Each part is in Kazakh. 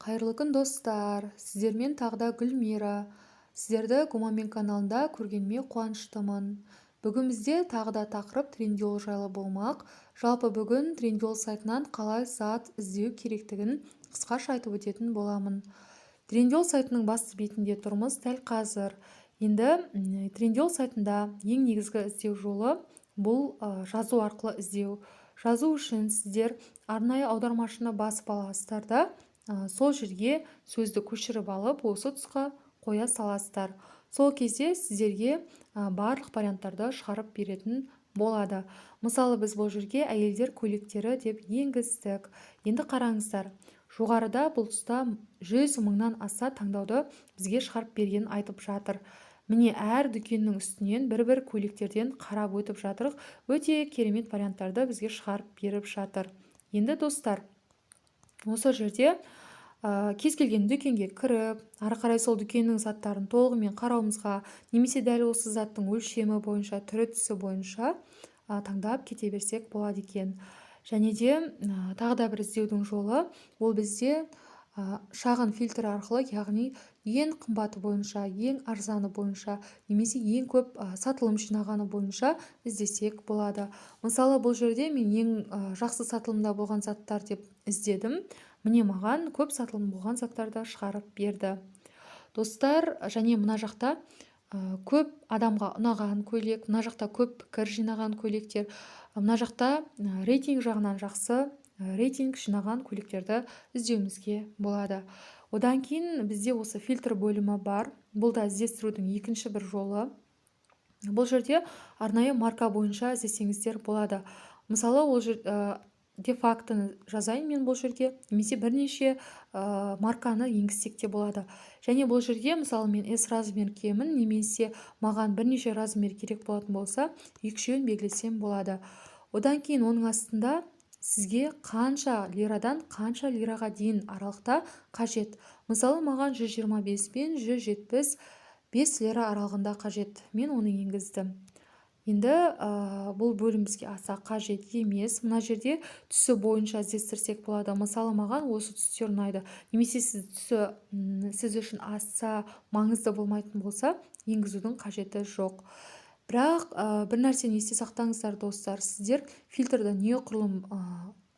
Қайырлы күн, достар! Сіздермен тағы да Гүлмира. Сіздерді Гумамен каналында көргеніме қуаныштымын. Бүгін бізде тағы да тақырып Трендиол жайлы болмақ. Жалпы, бүгін Трендиол сайтынан қалай зат іздеу керектігін қысқаша айтып өтетін боламын. Трендиол сайтының басты бетінде тұрмыз дәл қазір. Енді Трендиол сайтында ең негізгі іздеу жолы бұл жазу арқылы іздеу. Жазу үшін сіздер арнайы аудармашыны басып аласыздар да, сол жерге сөзді көшіріп алып, осы тұсқа қоя саласыздар. Сол кезде сіздерге барлық варианттарды шығарып беретін болады. Мысалы, біз бұл жерге «әйелдер көйлектері» деп енгіздік. Енді қараңыздар, жоғарыда бұл тұста 100 мыңнан аса таңдауды бізге шығарып бергенін айтып жатыр. Міне, әр дүкеннің үстінен бір-бір көйлектерден қарап өтіп жатырық. Өте керемет варианттарды бізге шығарып беріп жатыр. Енді, достар, осы жерде кез келген дүкенге кіріп, ары қарай сол дүкеннің заттарын толығымен қарауымызға немесе дәл осы заттың өлшемі бойынша, түрі, түсі бойынша таңдап кете берсек болады екен. Және де тағы да бір іздеудің жолы ол бізде шағын фильтр арқылы, яғни ең қымбаты бойынша, ең арзаны бойынша немесе ең көп сатылым жинағаны бойынша іздесек болады. Мысалы, бұл жерде мен ең жақсы сатылымда болған заттар деп іздедім. Міне, маған көп сатылым болған заттарды шығарып берді, достар. Және мына жақта көп адамға ұнаған көйлек, мына жақта көп пікір жинаған көйлектер, мына жақта рейтинг жағынан жақсы рейтинг жинаған көйлектерді іздеуімізге болады. Одан кейін бізде осы фильтр бөлімі бар. Бұл да іздестірудің екінші бір жолы. Бұл жерде арнайы марка бойынша іздесеңіздер болады. Мысалы, ол жер Де-фактоны жазайын мен бұл жерге немесе бірнеше марканы енгізсек те болады. Және бұл жерге, мысалы, мен S размер киемін немесе маған бірнеше размер керек болатын болса, екі үшеуін белгілесем болады. Одан кейін оның астында сізге қанша лирадан қанша лираға дейін аралықта қажет. Мысалы, маған 125 пен 175 лира аралығында қажет, мен оны енгіздім. Енді бұл бөлім бізге аса қажет емес. Мына жерде түсі бойынша іздестірсек болады. Мысалы, маған осы түстер ұнайды немесе сіз түсі сіз үшін аса маңызды болмайтын болса, енгізудің қажеті жоқ. Бірақ бір нәрсені есте сақтаңыздар, достар: сіздер фильтрді неғұрлым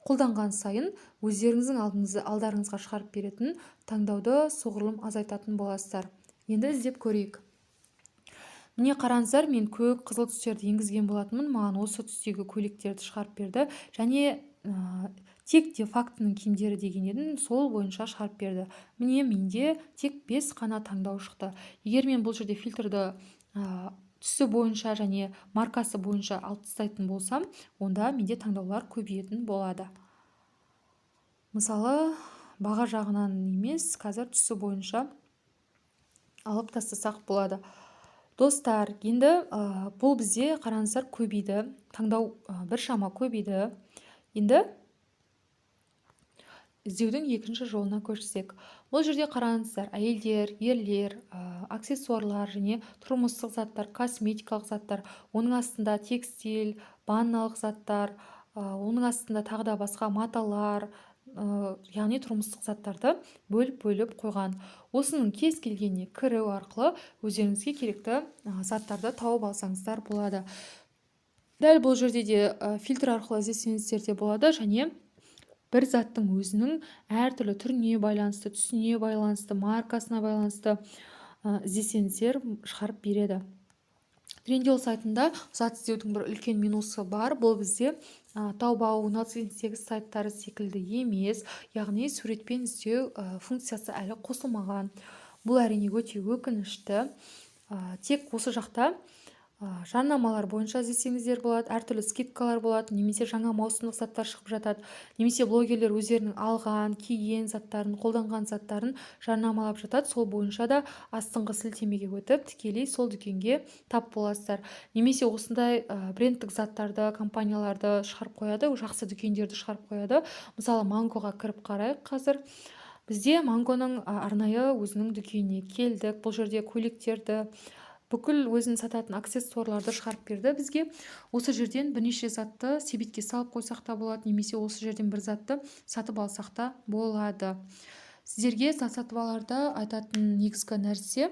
қолданған сайын, өздеріңіздің алдарыңызға шығарып беретін таңдауды соғұрлым азайтатын боласыздар. Енді іздеп көрейік. Міне, қараңыздар, мен көк, қызыл түстерді енгізген болатынмын. Маған осы түстегі көйлектерді шығарып берді. Және тек Де-фактоның киімдері деген едім, сол бойынша шығарып берді. Міне, менде тек бес қана таңдау шықты. Егер мен бұл жерде фильтрді түсі бойынша және маркасы бойынша алып тастайтын болсам, онда менде таңдаулар көбейетін болады. Мысалы, баға жағынан емес, қазір түсі бойынша алып тастасақ болады, достар. Енді бұл бізде, қараңыздар, көбейді таңдау, біршама көбейді. Енді іздеудің екінші жолына көшсек. Бұл жерде, қараңыздар, әйелдер, ерлер, аксессуарлар және тұрмыстық заттар, косметикалық заттар, оның астында текстиль, ванналық заттар, оның астында тағы да басқа маталар, яғни тұрмыстық заттарды бөліп-бөліп қойған. Осының кез келгеніне кіру арқылы өздеріңізге керекті заттарды тауып алсаңыздар болады. Дәл бұл жерде де фильтр арқылы іздесеңіздер де болады және бір заттың өзінің әртүрлі түріне байланысты, түсіне байланысты, маркасына байланысты іздесеңіздер, шығарып береді. Трендиол сайтында зат іздеудің бір үлкен минусы бар. Бұл бізде Таобао, 1688 сайттары секілді емес, яғни суретпен іздеу функциясы әлі қосылмаған. Бұл, әрине, өте өкінішті. Тек осы жақта жарнамалар бойынша іздесеңіздер болады, әртүрлі скидкалар болады немесе жаңа маусымдық заттар шығып жатады немесе блогерлер өздерінің алған, киген заттарын, қолданған заттарын жарнамалап жатады. Сол бойынша да астыңғы сілтемеге өтіп, тікелей сол дүкенге тап боласыздар. Немесе осындай брендтік заттарды, компанияларды шығарып қояды, жақсы дүкендерді шығарып қояды. Мысалы, Мангоға кіріп қарайық. Қазір бізде Мангоның арнайы өзінің дүкеніне келдік. Бұл жерде көйлектерді, бүкіл өзін сататын аксессуарларды шығарып берді бізге. Осы жерден бірнеше затты себетке салып қойсақ та болады немесе осы жерден бір затты сатып алсақ та болады. Сіздерге зат сатып аларда айтатын негізгі нәрсе: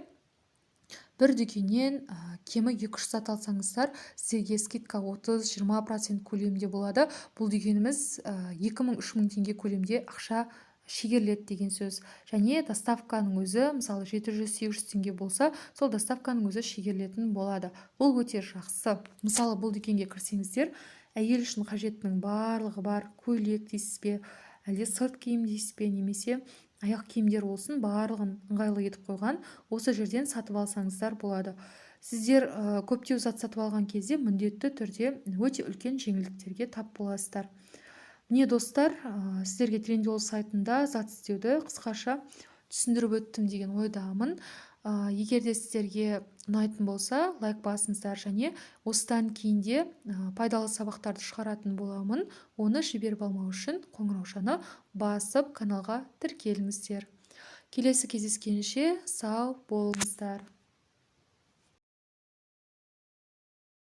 бір дүкеннен кемі 2-3 зат алсаңыздар, сіздерге скидка 30-20% көлемінде болады. Бұл дегеніміз 2000-3000 теңге көлемде ақша шегеріледі деген сөз. Және доставканың өзі, мысалы, 700-800 теңге болса, сол доставканың өзі шегерілетін болады. Бұл өте жақсы. Мысалы, бұл дүкенге кірсеңіздер, әйел үшін қажеттінің барлығы бар: көйлек дейсіз бе, әлде сырт киім дейсіз бе, немесе аяқ киімдер болсын, барлығын ыңғайлы етіп қойған. Осы жерден сатып алсаңыздар болады. Сіздер көптеу зат сатып алған кезде міндетті түрде өте үлкен жеңілдіктерге тап боласыздар. Міне, достар, сіздерге Трендиол сайтында зат іздеуді қысқаша түсіндіріп өттім деген ойдамын. Егер де сіздерге ұнайтын болса, лайк басыңыздар және осыдан кейін де пайдалы сабақтарды шығаратын боламын. Оны жіберіп алмау үшін қоңыраушаны басып, каналға тіркеліңіздер. Келесі кездескенше сау болыңыздар.